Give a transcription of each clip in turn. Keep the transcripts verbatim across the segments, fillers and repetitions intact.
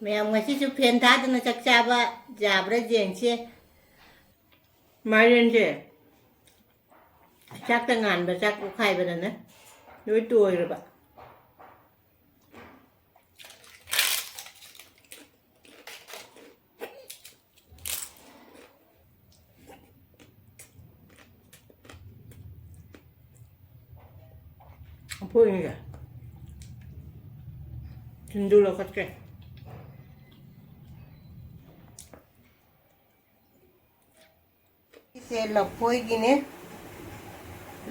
ꯃꯌꯥꯝ ꯉꯁꯤꯁꯨ ꯐꯦꯟ ꯊꯥꯗꯅ ꯆꯥꯛ ꯆꯥꯕ ꯌꯥꯕ꯭ꯔꯥ ꯌꯦꯡꯁꯦ꯫ ꯃꯥꯏꯔꯦꯟꯁꯦ ꯆꯥꯛꯇ ꯉꯥꯟꯕ, ꯆꯥꯛ ꯄꯣꯛꯈꯥꯏꯕꯗꯅꯦ ꯂꯣꯏ ꯇꯣꯏꯔꯕ꯫ ꯂꯐꯣꯏꯅꯤꯗ꯫ ꯁꯤꯡꯖꯨ ꯂꯧꯈꯠꯀꯦ꯫ ꯁꯤꯁꯦ ꯂꯐꯣꯏꯒꯤꯅꯦ꯫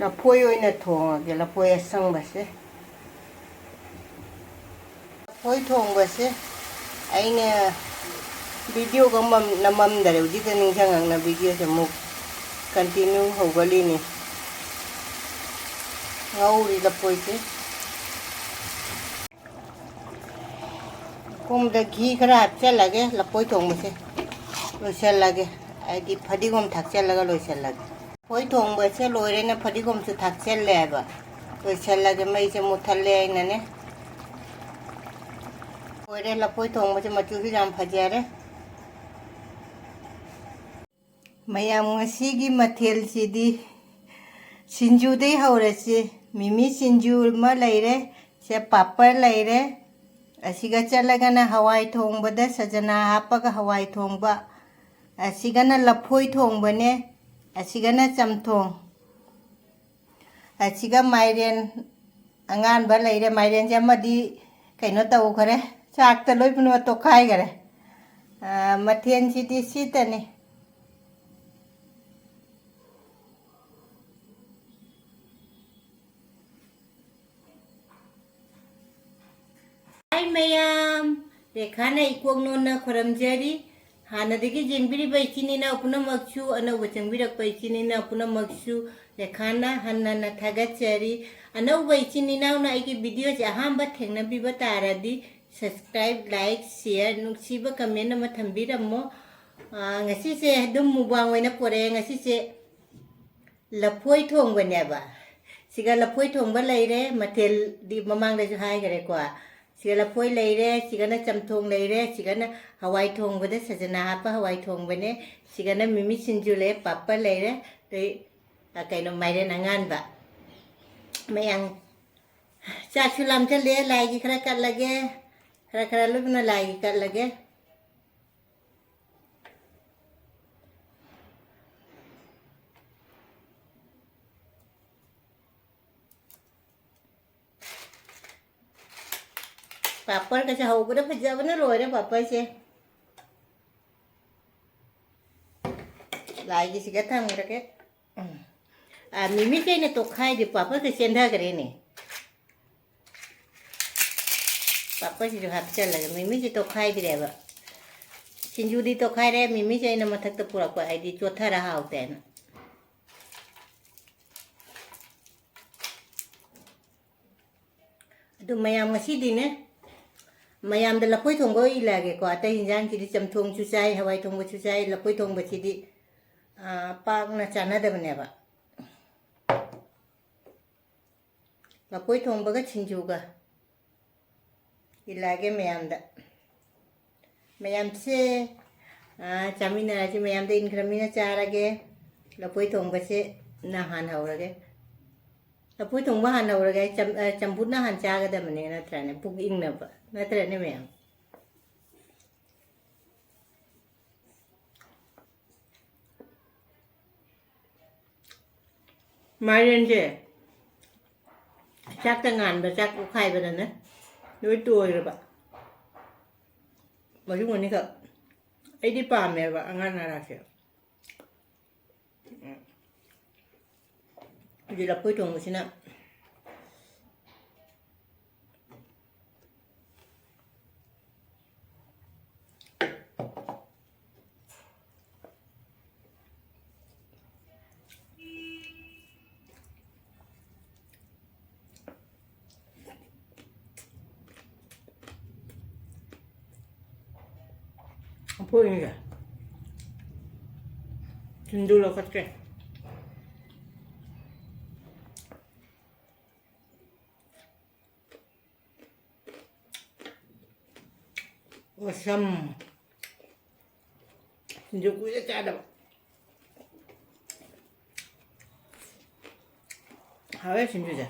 ꯂꯐꯣꯏ ꯑꯣꯏꯅ ꯊꯣꯡꯉꯒꯦ, ꯂꯐꯣꯏ ꯑꯁꯪꯕꯁꯦ꯫ ꯂꯐꯣꯏ ꯊꯣꯡꯕꯁꯦ ꯑꯩꯅ ꯚꯤꯗꯤꯑꯣꯒ ꯃꯝ-, ꯅꯝꯃꯝꯗꯔꯦ꯫ ꯍꯧꯖꯤꯛꯇ ꯅꯤꯡꯁꯤꯡꯉꯛꯅ ꯚꯤꯗꯤꯑꯣꯁꯦ ꯑꯃꯨꯛ ꯀꯟꯇꯤꯅ꯭ꯌꯨ ꯍꯧꯒꯠꯂꯤꯅꯤ꯫ ꯉꯧꯔꯤ ꯂꯐꯣꯏꯁꯦ꯫ ꯀꯣꯝꯗ ꯘꯤ ꯈꯔ ꯍꯥꯞꯆꯜꯂꯒꯦ, ꯂꯐꯣꯏ ꯊꯣꯡꯕꯁꯦ ꯂꯣꯏꯁꯜꯂꯒꯦ, ꯍꯥꯏꯗꯤ ꯐꯗꯤꯒꯣꯝ ꯊꯥꯛꯆꯜꯂꯒ ꯂꯣꯏꯁꯜꯂꯒꯦ꯫ ꯂꯐꯣꯏ ꯊꯣꯡꯕꯁꯦ ꯂꯣꯏꯔꯦꯅ ꯐꯗꯤꯒꯣꯝꯁꯨ ꯊꯥꯛꯆꯜꯂꯦꯕ, ꯂꯣꯏꯁꯜꯂꯒꯦ꯫ ꯃꯩꯁꯦ ꯃꯨꯠꯊꯠꯂꯦ ꯑꯩꯅꯅꯦ꯫ ꯂꯣꯏꯔꯦ, ꯂꯐꯣꯏ ꯊꯣꯡꯕꯁꯦ ꯃꯆꯨꯁꯨ ꯌꯥꯝ ꯐꯖꯔꯦ꯫ ꯃꯌꯥꯝ, ꯉꯁꯤꯒꯤ ꯃꯊꯦꯜꯁꯤꯗꯤ ꯁꯤꯡꯖꯨꯗꯩ ꯍꯧꯔꯁꯤ꯫ ꯃꯤꯃꯤ ꯁꯤꯡꯖꯨ ꯑꯃ ꯂꯩꯔꯦ, ꯁꯦ ꯄꯥꯄꯔ ꯂꯩꯔꯦ, ꯑꯁꯤꯒ ꯆꯠꯂꯒꯅ ꯍꯋꯥꯏ ꯊꯣꯡꯕꯗ ꯁꯖꯅꯥ ꯍꯥꯞꯄꯒ ꯍꯋꯥꯏ ꯊꯣꯡꯕ, ꯑꯁꯤꯒꯅ ꯂꯐꯣꯏ ꯊꯣꯡꯕꯅꯦ, ꯑꯁꯤꯒꯅ ꯆꯝꯊꯣꯡ꯫ ꯑꯁꯤꯒ ꯃꯥꯏꯔꯦꯟ ꯑꯉꯥꯟꯕ ꯂꯩꯔꯦ꯫ ꯃꯥꯏꯔꯦꯟꯁꯦ ꯑꯃꯗꯤ ꯀꯩꯅꯣ ꯇꯧꯈꯔꯦ, ꯆꯥꯛꯇ ꯂꯣꯏ ꯄꯨꯝꯅꯃꯛ ꯇꯣꯈꯥꯏꯈꯔꯦ꯫ ꯑꯥ, ꯃꯊꯦꯜꯁꯤꯗꯤ ꯁꯤꯇꯅꯤ꯫ ꯍꯥꯏ ꯃꯌꯥꯝ, ꯔꯦꯈꯥꯅ ꯏꯀꯣꯛ ꯅꯣꯟꯅ ꯈꯨꯔꯨꯝꯖꯔꯤ꯫ ꯍꯥꯟꯅꯗꯒꯤ ꯌꯦꯡꯕꯤꯔꯤꯕ ꯏꯆꯤꯟ ꯏꯅꯥꯎ ꯄꯨꯝꯅꯃꯛꯁꯨ, ꯑꯅꯧꯕ ꯆꯪꯕꯤꯔꯛꯄ ꯏꯆꯤꯟ ꯏꯅꯥꯎ ꯄꯨꯝꯅꯃꯛꯁꯨ ꯔꯦꯈꯥꯅ ꯍꯟꯅ ꯍꯟꯅ ꯊꯥꯒꯠꯆꯔꯤ꯫ ꯑꯅꯧꯕ ꯏꯆꯤꯟ ꯏꯅꯥꯎꯅ ꯑꯩꯒꯤ ꯚꯤꯗꯤꯑꯣꯁꯦ ꯑꯍꯥꯟꯕ ꯊꯦꯡꯅꯕꯤꯕ ꯇꯥꯔꯗꯤ, subscribe, like, share, ꯅꯨꯡꯁꯤꯕ comment ꯑꯃ ꯊꯝꯕꯤꯔꯝꯃꯣ꯫ ꯑꯥ, ꯉꯁꯤꯁꯦ ꯑꯗꯨꯝ mukbang ꯑꯣꯏꯅ ꯄꯣꯔꯛꯑꯦ꯫ ꯉꯁꯤꯁꯦ ꯂꯐꯣꯏ ꯊꯣꯡꯕꯅꯦꯕ꯫ ꯁꯤꯒ ꯂꯐꯣꯏ ꯊꯣꯡꯕ ꯂꯩꯔꯦ, ꯃꯊꯦꯜꯗꯤ ꯃꯃꯥꯡꯗꯁꯨ ꯍꯥꯏꯈꯔꯦꯀꯣ꯫ ꯁꯤꯒ ꯂꯐꯣꯏ ꯂꯩꯔꯦ, ꯁꯤꯒꯅ ꯆꯝꯊꯣꯡ ꯂꯩꯔꯦ, ꯁꯤꯒꯅ ꯍꯋꯥꯏ ꯊꯣꯡꯕꯗ ꯁꯖꯅꯥ ꯍꯥꯞꯄ ꯍꯋꯥꯏ ꯊꯣꯡꯕꯅꯦ, ꯁꯤꯒꯅ ꯃꯤꯃꯤ ꯁꯤꯡꯖꯨ ꯂꯩꯔꯦ, ꯄꯥꯄꯔ ꯂꯩꯔꯦ, ꯑꯗꯩ, ꯑ, ꯀꯩꯅꯣ, ꯃꯥꯏꯔꯦꯟ ꯑꯉꯥꯟꯕ꯫ ꯃꯌꯥꯝ ꯆꯥꯛꯁꯨ ꯂꯥꯝꯁꯤꯜꯂꯦ, ꯂꯥꯏꯒꯤ ꯈꯔ ꯀꯠꯂꯒꯦ, ꯈꯔ ꯈꯔ ꯂꯨꯞꯅ ꯂꯥꯏꯒꯤ ꯀꯠꯂꯒꯦ꯫ ꯄꯥꯄꯔꯒꯁꯦ ꯍꯧꯕꯗ ꯐꯖꯕꯅ ꯂꯣꯏꯔꯦ ꯄꯥꯄꯔꯁꯦ꯫ ꯂꯥꯏꯒꯤꯁꯤꯒ ꯊꯝꯈ꯭ꯔꯒꯦ꯫ ꯎꯝ꯫ ꯑ, ꯃꯤꯃꯤꯁꯦ ꯑꯩꯅ ꯇꯣꯈꯥꯏꯗꯤ ꯄꯥꯄꯔꯁꯦ ꯆꯦꯟꯊꯈ꯭ꯔꯦꯅꯦ꯫ ꯄꯥꯄꯔꯁꯤꯁꯨ ꯍꯥꯞꯆꯜꯂꯒ ꯃꯤꯃꯤꯁꯦ ꯇꯣꯈꯥꯏꯗ꯭ꯔꯦꯕ꯫ ꯁꯤꯡꯖꯨꯗꯤ ꯇꯣꯈꯥꯏꯔꯦ, ꯃꯤꯃꯤꯁꯦ ꯑꯩꯅ ꯃꯊꯛꯇ ꯄꯨꯔꯛꯄ, ꯍꯥꯏꯗꯤ ꯆꯣꯠꯊꯔ ꯍꯥꯎꯇꯦꯅ꯫ ꯑꯗꯨ ꯃꯌꯥꯝ ꯉꯁꯤꯗꯤꯅꯦ, ꯃꯌꯥꯝꯗ ꯂꯐꯣꯏ ꯊꯣꯡꯕ ꯑꯣꯏ ꯏꯜꯂꯛꯑꯒꯦꯀꯣ꯫ ꯑꯇꯩ ꯍꯤꯟꯖꯥꯡꯁꯤꯗꯤ ꯆꯝꯊꯣꯡꯁꯨ ꯆꯥꯏ, ꯍꯋꯥꯏ ꯊꯣꯡꯕꯁꯨ ꯆꯥꯏ, ꯂꯐꯣꯏ ꯊꯣꯡꯕꯁꯤꯗꯤ, ꯑꯥ, ꯄꯥꯛꯅ ꯆꯥꯅꯗꯕꯅꯦꯕ꯫ ꯂꯐꯣꯏ ꯊꯣꯡꯕꯒ ꯁꯤꯡꯖꯨꯒ ꯏꯜꯂꯛꯑꯒꯦ ꯃꯌꯥꯝꯗ꯫ ꯃꯌꯥꯝꯁꯦ, ꯑꯥ, ꯆꯥꯃꯤꯟꯅꯔꯁꯤ, ꯃꯌꯥꯝꯗ ꯏꯟꯈ꯭ꯔꯃꯤꯅ ꯆꯥꯔꯒꯦ꯫ ꯂꯐꯣꯏ ꯊꯣꯡꯕꯁꯦ ꯅꯍꯥꯟ ꯍꯧꯔꯒꯦ꯫ ꯂꯐꯣꯏ ꯊꯣꯡꯕ ꯍꯥꯟꯅ ꯍꯧꯔꯒꯦ꯫ ꯆꯝ-, ꯑ, ꯆꯝꯐꯨꯠꯅ ꯍꯥꯟꯅ ꯆꯥꯒꯗꯕꯅꯦ, ꯅꯠꯇ꯭ꯔꯅꯦ? ꯄꯨꯛ ꯏꯪꯅꯕ, ꯅꯠꯇ꯭ꯔꯅꯦ ꯃꯌꯥꯝ? ꯃꯥꯏꯔꯦꯟꯁꯦ ꯆꯥꯛꯇ ꯉꯥꯟꯕ, ꯆꯥꯛ ꯑꯣꯠꯈꯥꯏꯕꯗꯅꯦ ꯂꯣꯏ ꯇꯣꯏꯔꯕ꯫ ꯃꯔꯨ ꯑꯅꯤꯈꯛ꯫ ꯑꯩꯗꯤ ꯄꯥꯝꯃꯦꯕ ꯑꯉꯥꯡ ꯑꯔꯥꯛꯁꯦ꯫ ꯍꯧꯖꯤꯛ ꯂꯐꯣꯏ ꯊꯣꯡꯕꯁꯤꯅ ꯂꯐꯣꯏꯅꯤꯒ ꯁꯤꯡꯖꯨ ꯂꯧꯈꯠꯀꯦ꯫ ꯁꯝ꯫ ꯁꯤꯡꯖꯨ ꯀꯨꯏꯔꯦ ꯆꯥꯗꯕ꯫ ꯍꯥꯎꯋꯦ ꯁꯤꯡꯖꯨꯁꯦ꯫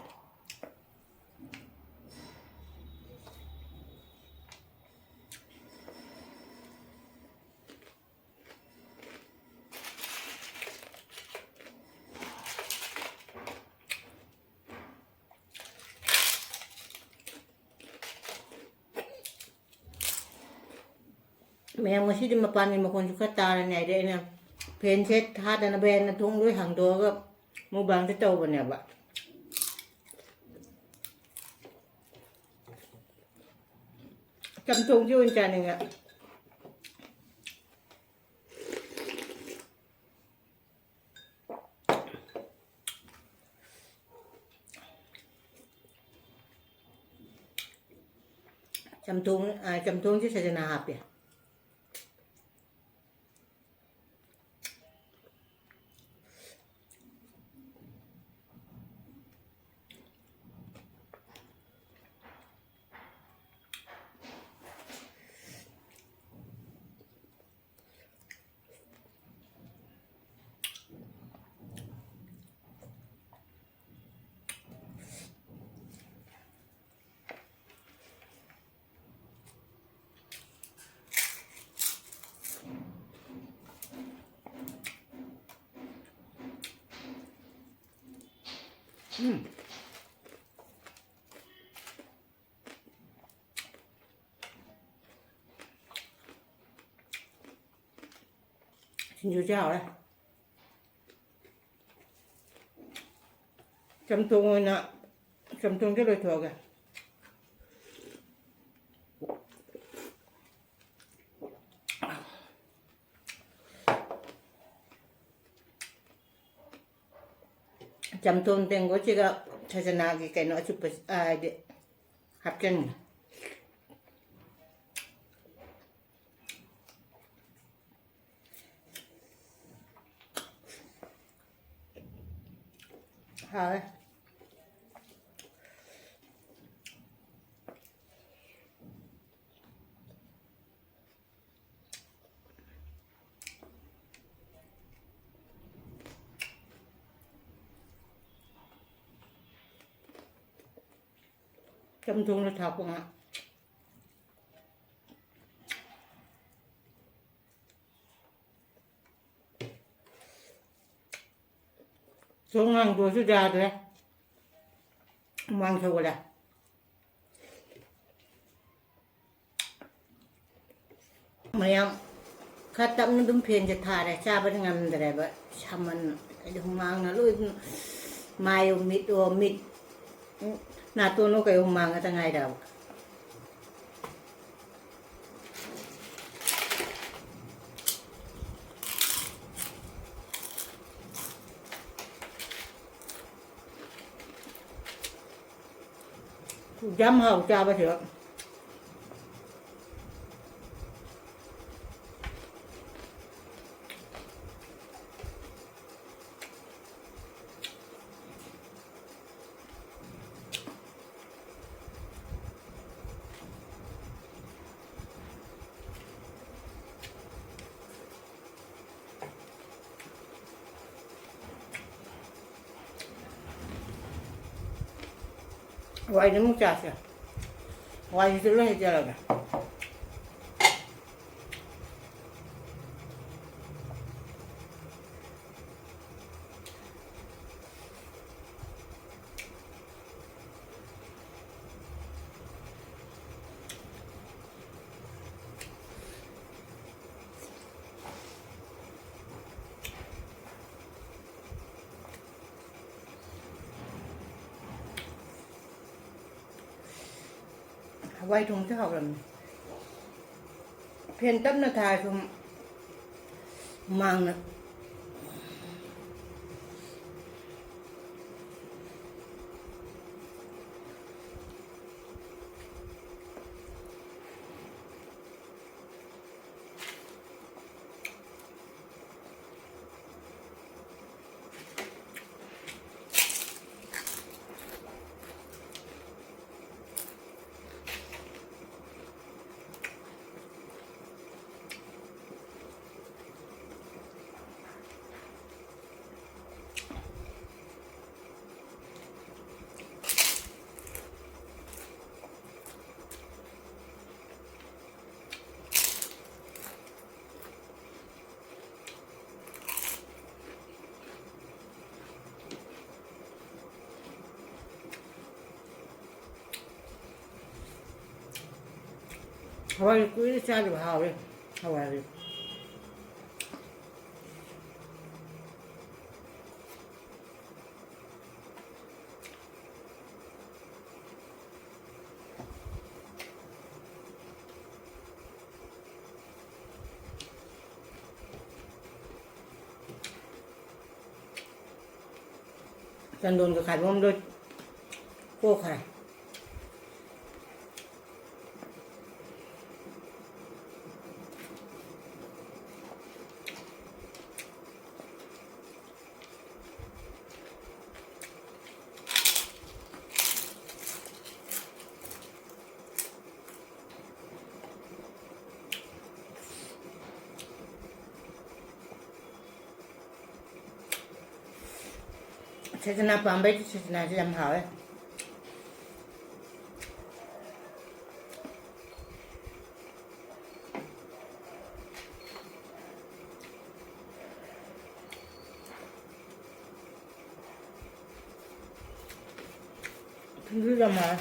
ꯃꯌꯥꯝ, ꯉꯁꯤꯗꯤ ꯃꯄꯥꯟꯒꯤ ꯃꯈꯣꯟꯁꯨ ꯈꯔ ꯇꯥꯔꯅꯤ ꯍꯥꯏꯗꯤ ꯑꯩꯅ ꯐꯦꯟꯁꯦ ꯊꯥꯗꯅꯕ ꯍꯥꯏꯅ ꯊꯣꯡ ꯂꯣꯏ ꯍꯥꯡꯗꯣꯛꯑꯒ ꯃꯨꯛꯕꯥꯡꯁꯦ ꯇꯧꯕꯅꯦꯕ꯫ ꯆꯝꯊꯣꯡꯁꯦ ꯑꯣꯏꯅ ꯆꯥꯅꯤꯡꯉꯦ꯫ ꯆꯝꯊꯣꯡ, ꯑ, ꯆꯝꯊꯣꯡꯁꯦ ꯁꯖꯅꯥ ꯍꯥꯞꯄꯦ꯫ ꯎꯝ꯫ ꯁꯤꯡꯖꯨꯁꯦ ꯍꯥꯎꯔꯦ꯫ ꯆꯝꯊꯣꯡ ꯑꯣꯏꯅ, ꯆꯝꯊꯣꯡꯁꯦ ꯂꯣꯏꯊꯣꯛꯑꯒꯦ꯫ ꯆꯝꯊꯣꯡ ꯇꯦꯡꯀꯣꯠꯁꯤꯒ ꯁꯖꯅꯥꯒꯤ ꯀꯩꯅꯣ ꯑꯆꯨꯞꯄ, ꯍꯥꯏꯗꯤ, ꯍꯥꯞꯆꯤꯟꯒꯦ꯫ ꯍꯥꯎꯋꯦ꯫ ꯆꯝꯊꯣꯡꯗ ꯊꯥꯛꯄ ꯉꯥ꯫ ꯆꯣꯡ ꯉꯥꯡꯗꯣꯁꯨ ꯌꯥꯗ꯭ꯔꯦ꯫ ꯍꯨꯃꯥꯡ ꯁꯧꯒꯠꯂꯦ꯫ ꯃꯌꯥꯝ ꯈꯔ ꯇꯞꯅ ꯑꯗꯨꯝ ꯐꯦꯟꯁꯦ ꯊꯥꯔꯦ, ꯆꯥꯕꯗꯤ ꯉꯝꯗ꯭ꯔꯦꯕ ꯁꯥꯃꯟ꯫ ꯑꯩꯗꯤ ꯍꯨꯃꯥꯡꯅ ꯂꯣꯏ, ꯃꯥꯏ ꯃꯤꯠ ꯑꯣ ꯃꯤꯠ, ꯎꯝ, ꯅꯥꯇꯣꯟ ꯑꯣ ꯀꯩ ꯑꯣ ꯍꯨꯃꯥꯡ ꯉꯥꯛꯇ ꯉꯥꯏꯔꯕ꯫ ꯌꯥꯝ ꯍꯥꯎ ꯆꯥꯕꯁꯦ꯫ ꯍꯋꯥꯏꯗꯤ ꯑꯃꯨꯛ ꯆꯥꯁꯦ꯫ ꯍꯋꯥꯏꯁꯤꯁꯨ ꯂꯣꯏ ꯍꯩꯖꯔꯒꯦ꯫ ꯍꯋꯥꯏ ꯊꯣꯡꯕꯁꯦ ꯍꯥꯎꯔꯝꯃꯦ꯫ ꯐꯦꯟ ꯇꯞꯅ ꯊꯥꯔꯁꯨ ꯍꯨꯃꯥꯡꯅ꯫ ꯍꯋꯥꯏ ꯀꯨꯏꯔꯦ ꯆꯥꯗꯕ, ꯍꯥꯎꯔꯦ ꯍꯋꯥꯏ꯫ ꯆꯟꯗꯣꯟꯒ ꯈꯥꯏꯕꯣꯝꯗꯣ ꯄꯣꯛꯈ꯭ꯔꯦ꯫ ꯁꯦꯖꯅꯥ ꯄꯥꯝꯕꯩꯗꯤ ꯁꯦꯖꯅꯥꯁꯦ ꯌꯥꯝ ꯍꯥꯎꯋꯦ꯫ ꯊꯨꯝꯁꯨ ꯌꯥꯝ ꯍꯥꯎꯋꯦ꯫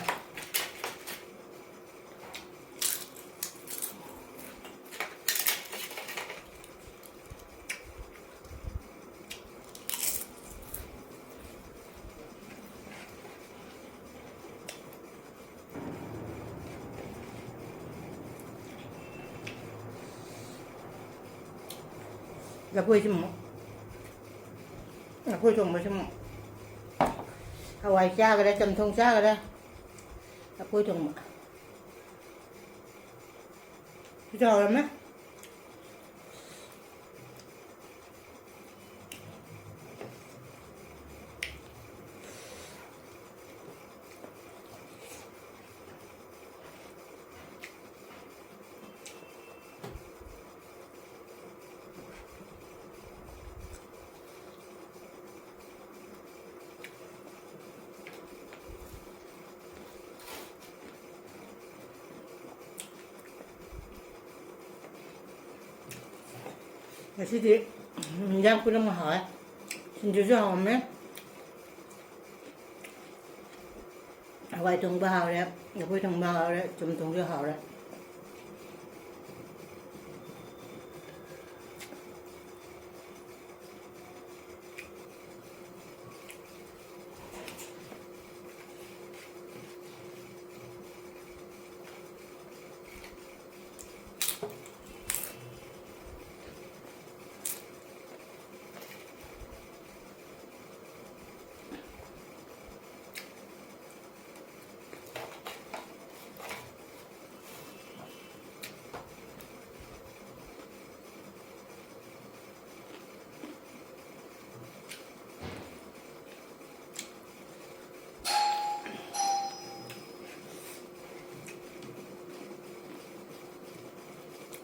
ꯂꯐꯣꯏꯁꯤ ꯑꯃꯨꯛ, ꯂꯐꯣꯏ ꯊꯣꯡꯕꯁꯤ ꯑꯃꯨꯛ, ꯍꯋꯥꯏ ꯆꯥꯒꯗ꯭ꯔꯥ, ꯆꯝꯊꯣꯡ ꯆꯥꯒꯗ꯭ꯔꯥ, ꯂꯐꯣꯏ ꯊꯣꯡꯕ꯫ ꯁꯤꯁꯨ ꯍꯥꯎꯔꯝꯃꯦ꯫ ꯉꯁꯤꯗꯤ ꯏꯟꯖꯥꯡ ꯄꯨꯝꯅꯃꯛ ꯍꯥꯎꯋꯦ꯫ ꯁꯤꯡꯖꯨꯁꯨ ꯍꯥꯎꯔꯝꯃꯦ꯫ ꯍꯋꯥꯏ ꯊꯣꯡꯕ ꯍꯥꯎꯔꯦ, ꯂꯐꯣꯏ ꯊꯣꯡꯕ ꯍꯥꯎꯔꯦ, ꯆꯝꯊꯣꯡꯁꯨ ꯍꯥꯎꯔꯦ꯫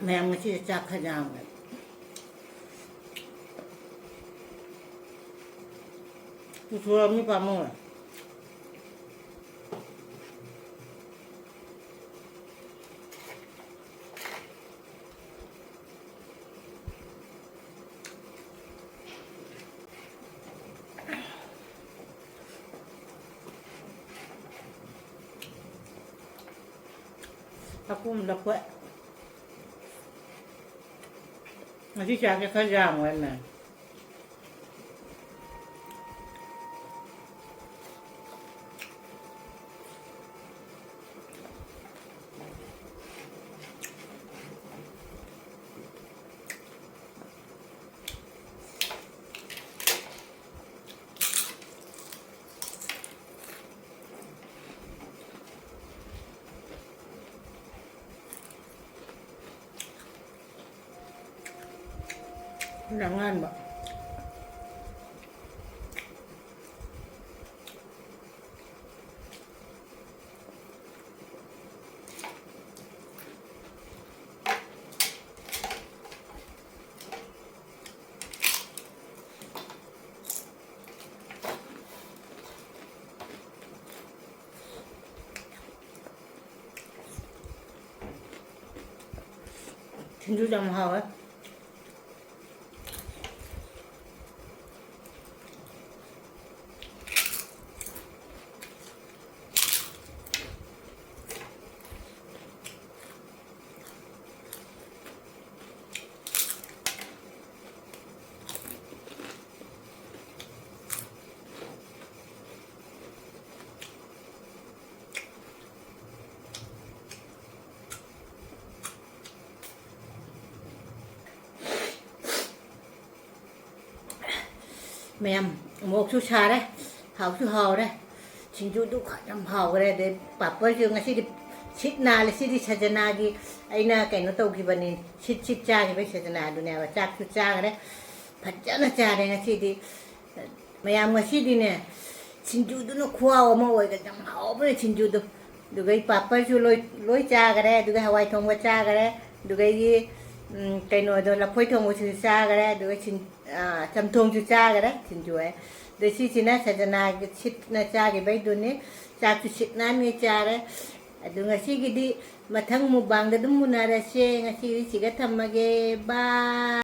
ꯃꯌꯥꯝ ꯉꯁꯤꯗꯤ ꯆꯥꯛ ꯈꯔ ꯌꯥꯝꯃꯦ꯫ ꯄꯨꯊꯣꯔꯛꯑꯕꯅꯤ ꯄꯥꯝꯃꯨꯔꯦ꯫ ꯆꯥꯛꯈꯨꯝ ꯂꯐꯣꯏ꯫ ꯉꯁꯤ ꯆꯥꯛꯁꯦ ꯈꯔ ꯌꯥꯝꯈ꯭ꯔꯦꯅꯦ꯫ ꯉꯥꯟꯕ꯫ ꯁꯤꯡꯖꯨꯁꯨ ꯌꯥꯝ ꯍꯥꯎꯋꯦ꯫ ꯃꯌꯥꯝ, ꯃꯣꯔꯣꯛꯁꯨ ꯁꯥꯔꯦ, ꯍꯥꯎꯁꯨ ꯍꯥꯎꯔꯦ꯫ ꯁꯤꯡꯖꯨꯗꯨ ꯌꯥꯝ ꯍꯥꯎꯈ꯭ꯔꯦ꯫ ꯑꯗꯩ ꯄꯥꯄꯔꯁꯨ ꯉꯁꯤꯗꯤ ꯁꯤꯠ ꯅꯥꯜꯂꯦ꯫ ꯁꯤꯗꯤ ꯁꯖꯅꯥꯒꯤ ꯑꯩꯅ ꯀꯩꯅꯣ ꯇꯧꯈꯤꯕꯅꯤ, ꯁꯤꯠ ꯁꯤꯠ ꯆꯥꯈꯤꯕꯩ ꯁꯖꯅꯥꯗꯨꯅꯦꯕ꯫ ꯆꯥꯛꯁꯨ ꯆꯥꯈ꯭ꯔꯦ, ꯐꯖꯅ ꯆꯥꯔꯦ ꯉꯁꯤꯗꯤ꯫ ꯃꯌꯥꯝ ꯉꯁꯤꯗꯤꯅꯦ, ꯁꯤꯡꯖꯨꯗꯨꯅ ꯈꯨꯍꯥꯎ ꯑꯃ ꯑꯣꯏꯒ-, ꯌꯥꯝ ꯍꯥꯎꯕꯅꯦ ꯁꯤꯡꯖꯨꯗꯣ꯫ ꯑꯗꯨꯒ ꯑꯩ ꯄꯥꯄꯔꯁꯨ ꯂꯣꯏ, ꯂꯣꯏ ꯆꯥꯈꯔꯦ꯫ ꯑꯗꯨꯒ ꯍꯋꯥꯏ ꯊꯣꯡꯕ ꯆꯥꯈꯔꯦ꯫ ꯑꯗꯨꯒ ꯑꯩꯒꯤ, ꯎꯝ, ꯀꯩꯅꯣꯗꯣ, ꯂꯐꯣꯏ ꯊꯣꯡꯕꯁꯨ ꯆꯥꯈꯔꯦ, ꯑꯗꯨꯒ ꯁꯤꯡ-, ꯑ, ꯆꯝꯊꯣꯡꯁꯨ ꯆꯥꯈꯔꯦ, ꯁꯤꯡꯖꯨ ꯍꯥꯏ꯫ ꯑꯗꯣ ꯁꯤꯁꯤꯅ ꯁꯖꯅꯥꯒꯤ ꯁꯤꯠꯅ ꯆꯥꯈꯤꯕꯩꯗꯨꯅꯤ꯫ ꯆꯥꯛꯁꯨ ꯁꯤꯠ ꯅꯥꯟꯅ ꯆꯥꯔꯦ꯫ ꯑꯗꯨ ꯉꯁꯤꯒꯤꯗꯤ ꯃꯊꯪ ꯃꯨꯛꯕꯥꯡꯗ ꯑꯗꯨꯝ ꯎꯅꯔꯁꯦ꯫ ꯉꯁꯤꯒꯤꯗꯤ ꯁꯤꯒ ꯊꯝꯃꯒꯦ꯫ ꯕꯥꯏ꯫